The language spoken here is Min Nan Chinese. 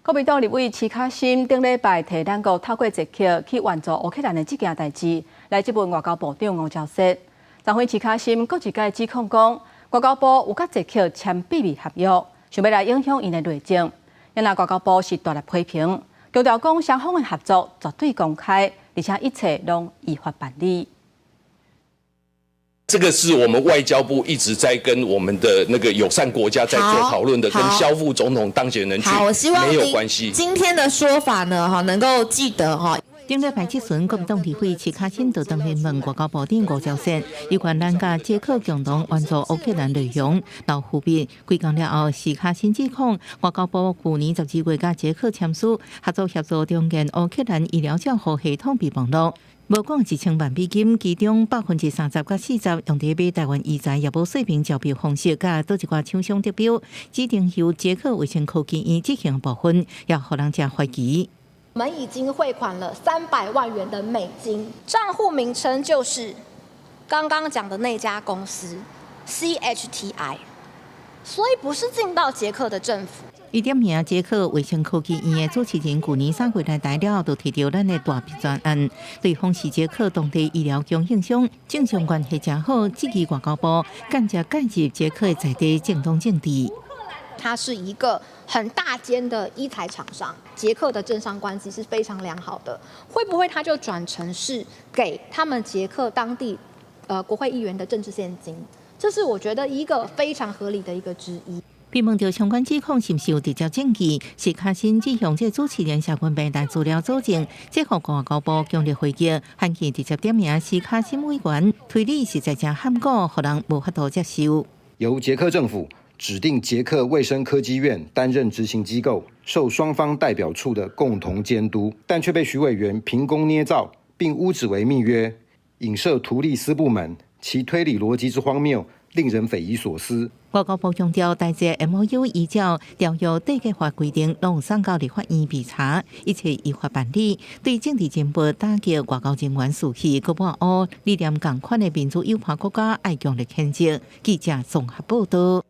國民黨立委徐巧芯頂禮拜提咱國透過捷克去援助烏克蘭的這件代誌，來質問外交部長吳釗燮。昨昏徐巧芯閣一擺指控講，外交部有佮捷克簽秘密合約，想欲來影響𪜶的內政。啊若外交部是大力批評，強調講雙方的合作絕對公開，而且一切攏依法辦理。這個是我們外交部一直在跟我們的那個友善國家在做討論的，跟蕭副總統當選人去好，我希望沒有關係。今天的說法呢，哈，能夠記得哈。頂禮拜質詢國民黨立委徐巧芯就當面問外交部長吳釗燮，有關咱佮捷克共同援助烏克蘭內容，留伏筆。幾工了後，徐巧芯指控外交部去年12月佮捷克簽署合作協助重建烏克蘭醫療照護系統備忘錄。無講1000萬美金，其中30%佮40用佇買台灣醫材業務水平招標方式，佮佗一寡廠商得標，指定由捷克衛生科技院執行部分，也予人誠懷疑。我們已經匯款了300萬元的美金，賬戶名稱就是剛剛講的那家公司 CHTI，所以不是進到捷克的政府。伊點名捷克衛生科技院的主持人，去年3月來台了後，就提著咱的大筆專案，對方是捷克當地醫療供應商，政商關係誠好，質疑外交部間接介入捷克的在地政黨政治。它是一個很大間的醫材廠商，捷克的政商關係是非常良好的，會不會他就轉成是給他們捷克當地國會議員的政治獻金？這是我覺得一個非常合理的一個質疑。被問到相關指控是毋是有直接證據，徐巧芯指向這主持人社群平台資料佐證，這予外交部強烈回擊，罕見直接點名徐巧芯委員，推理實在誠罕古，予人無法度接受。由捷克政府指定捷克衛生科技院擔任執行機構，受雙方代表處的共同監督，但卻被徐委員憑空捏造，並誣指為密約，影射圖利私部門，其推理邏輯之荒謬，令人匪夷所思。外交部強調，台捷 MOU 依照條約締結法規定，攏送交立法院備查，一切依法辦理。對政治人物打擊外交人員士氣，閣抹烏，理念仝款的民主友邦國家愛強烈譴責。記者綜合報道。